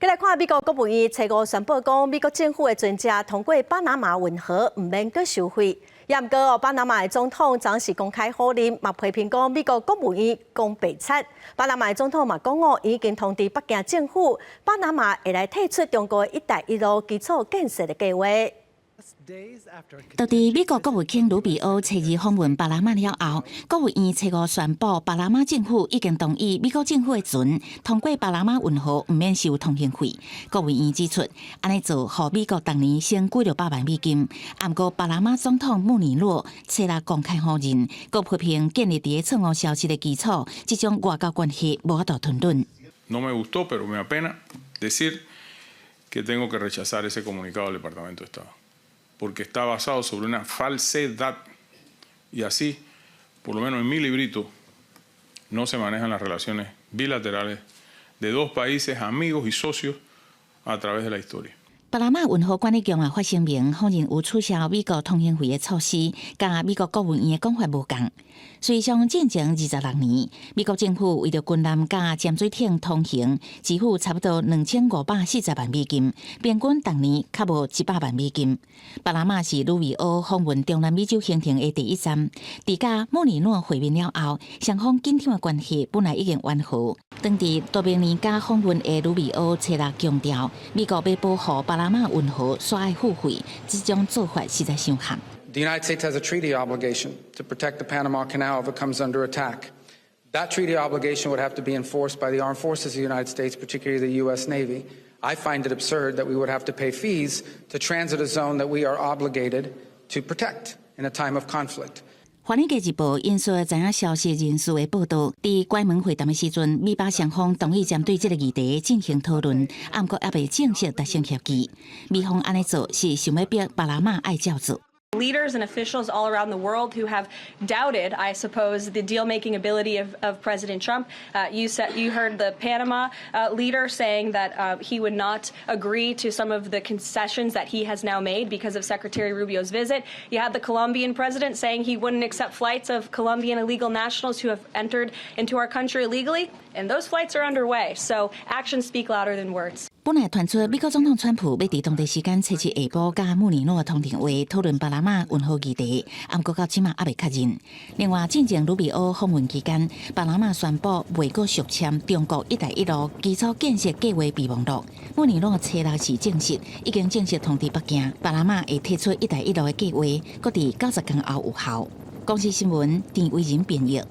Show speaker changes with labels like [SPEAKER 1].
[SPEAKER 1] 來看美國國務院初五宣布講，美國政府的船隻通過巴拿馬運河毋免閣收費。也毋過哦，巴拿馬的總統昨時公開否認，嘛批評講美國國務院講白賊。巴拿馬的總統嘛講哦，已經通知北京政府，巴拿馬會來退出中國的一帶一路基礎建設的計劃。
[SPEAKER 2] 就佇美國國務卿魯比歐初二訪問巴拿馬了後，國務院初五宣布，巴拿馬政府已經同意美國政府的船通過巴拿馬運河，毋免收通行費。國務院指出，按呢做，予美國逐年省幾六百萬美金。毋過巴拿馬總統穆尼洛初六公開否認，閣批評建立佇錯誤消息的基礎，這種外交關係無法度吞忍。
[SPEAKER 3] No me gustó, pero me apena decir que tengo que rechazar ese comunicado del Departamento de Estado, porque está basado sobre una falsedad. Y así, por lo menos en mi librito, no se manejan las relaciones bilaterales de dos países amigos y socios a través de la historia.
[SPEAKER 2] 巴拿馬運河管理局嘛發聲明，否認有取消美國通行費的措施，佮美國國務院的講法無仝。事實上，進前26年，美國政府為著軍艦佮潛水艇通行，支付差不多2540萬美金，平均逐年較無100萬美金。巴拿馬是魯比歐訪問中南美洲行程的第一站，佇佮穆尼諾會面了後，雙方緊張的關係本來已經緩和。當佇多明尼加訪問的魯比歐初六強調，美國欲保護巴拿馬運河煞愛付費，這種做法實在傷譀。
[SPEAKER 4] The United States has a treaty obligation to protect the Panama Canal if it comes under attack. That treaty obligation would have to be enforced by the armed forces of the United States, particularly the U.S. Navy. I find it absurd that we would have to pay fees to transit a zone that we are obligated to protect in a time of conflict.
[SPEAKER 2] 華爾街日報引述知影消息人士的報導，佇關門會談的時陣，美巴雙方同意針對這个議題進行討論，毋過猶未正式達成協議。美方按呢做是想欲逼巴拿馬愛照做。
[SPEAKER 5] Leaders and officials all around the world who have doubted, I suppose, the deal-making ability of President Trump. You said you heard the Panama leader saying that he would not agree to some of the concessions that he has now made because of Secretary Rubio's visit. You had the Colombian president saying he wouldn't accept flights of Colombian illegal nationals who have entered into our country illegally, and those flights are underway. So actions speak louder than words.
[SPEAKER 2] 本來傳出美國總統川普欲佇當地時間初七下晡佮穆尼諾通電話討論巴拿馬運河議題，毋過到這馬猶未確認。另外，進前魯比歐訪問期間，巴拿馬宣布袂閣續簽中國一帶一路基礎建設計劃備忘錄。穆尼諾初六時證實，已經正式通知北京，巴拿馬會退出一帶一路的計劃，閣佇90天後有效。公視新聞，田偉仁編譯。